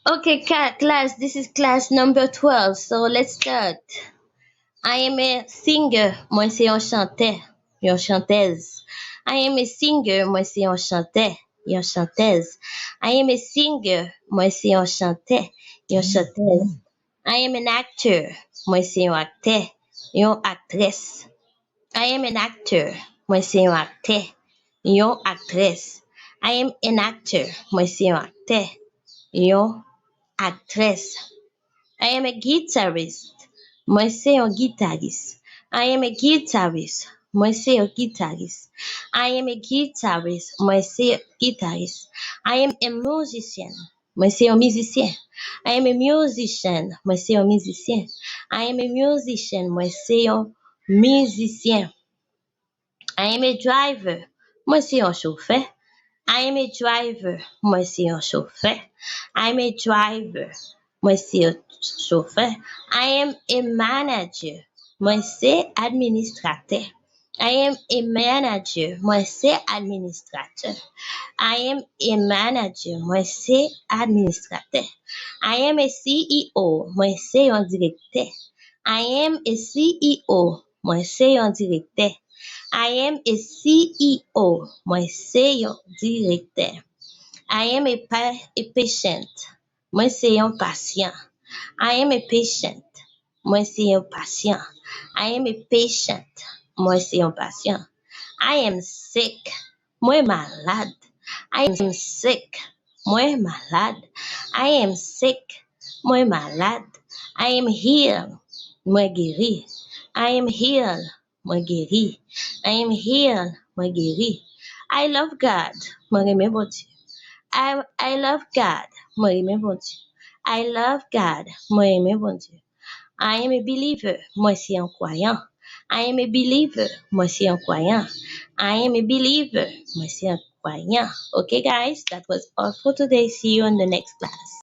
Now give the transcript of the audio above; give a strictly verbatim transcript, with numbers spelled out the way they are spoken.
Okay, class, this is class number twelve, so let's start. I am a singer, mwen se yon chantè, yon chantèz. I am a singer, mwen se yon chantè, yon chantèz. I am a singer, mwen se yon chantè, yon chantèz. I am an actor, mwen se yon aktè, yon aktrès. I am an actor, mwen se yon aktè, yon aktrès. I am an actor, mwen se yon aktè, yon aktrès. I am a guitarist, mwen se yon gitaris. I am a guitarist, mwen se yon gitaris. I am a guitarist, mwen se yon gitaris. I am a musician, mwen se yon mizisyen. I am a musician, mwen se yon mizisyen. I am a musician, mwen se yon mizisyen. I am a driver, mwen se yon chofè. I am a driver, mwen se yon chofè. I am a driver, mwen se yon chofè. I am a manager, mwen se administratè. I am a manager, mwen se administratè. I am a manager, mwen se administratè. I am a C E O, mwen se yon direktè. I am a C E O, mwen se yon direktè. I am a C E O, mwen se yon direktè. I am a, pa- a patient, mwen se yon pasyan. I am a patient, mwen se yon pasyan. I am a patient, mwen se yon pasyan. I am sick, mwen malad. I am sick, mwen malad. I am sick, mwen malad. I am healed, mwen geri. I am healed, mwen geri. I am healed, mwen geri. I love God, mwen renmen Bondye. I, I love God, mwen renmen Bondye. I love God, mwen renmen Bondye. I am a believer, mwen se yon kwayan. I am a believer, mwen se yon kwayan. I am a believer, mwen se yon kwayan. Okay, guys, that was all for today. See you in the next class.